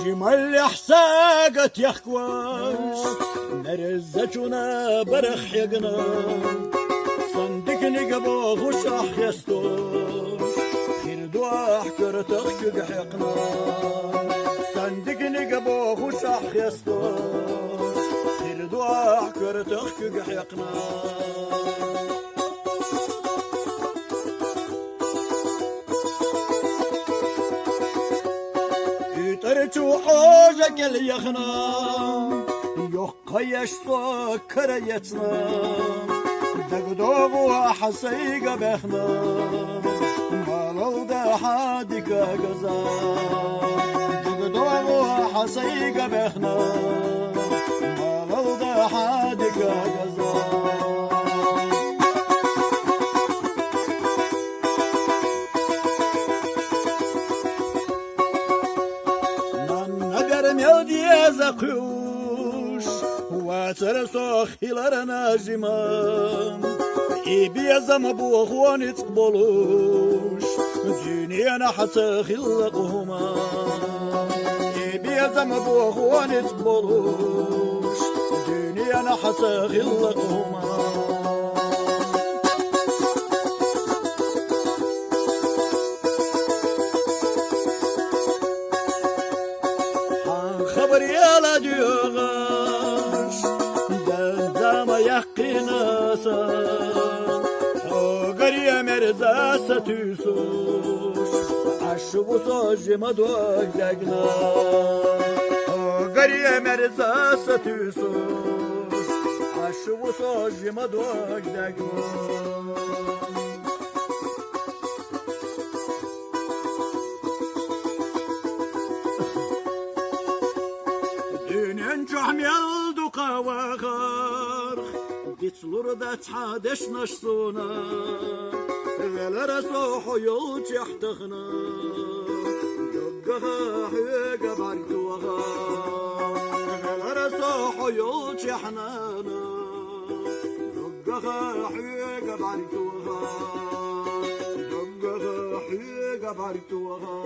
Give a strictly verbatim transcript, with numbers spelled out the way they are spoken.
Жималлехь сагот яхкош, мерза чуна барах хьегна. Сан диканиг бохуш ахь хестош, хир ду ахь коьртах куьг хьекхна. Сан диканиг бохуш ахь хестош, хир ду ахь коьртах куьг хьекхна. УьтӀар чу Ӏожа кӀел яхна, йоккха еш со кара яцна. ДагадогӀу ахь сайга баьхна, малалда хьан дика газа. ДагадогӀу ахь сайга баьхна, малалда хьан дика газа. Нанна бер мел деза кхуьуш, вацара со хиларна жима. И безам бохо ницкъ болуш, дуьненахь ца хилла хӀума. И безам бохо ницкъ болуш, дуьненахь ца хилла хӀума. Хьан хабар яла доьгӀаш, дан зама яьккхина сан. Хьо гаре мерза сатуьйсуш, Ӏаш ву со жима дог дагна. Хьо гаре мерза сатуьйсуш, Ӏаш ву со жима дог дагна. Дуьнен чохь мел ду кхавахар, дицлур дац хьан дешнаш суна. Велара со хьо йолчехь тахана, доггаха хьоьга бӀарг тоха. Велара со хьо йолчехь нана, доггаха хьоьга бӀарг тоха. Доггаха хьоьга бӀарг тоха.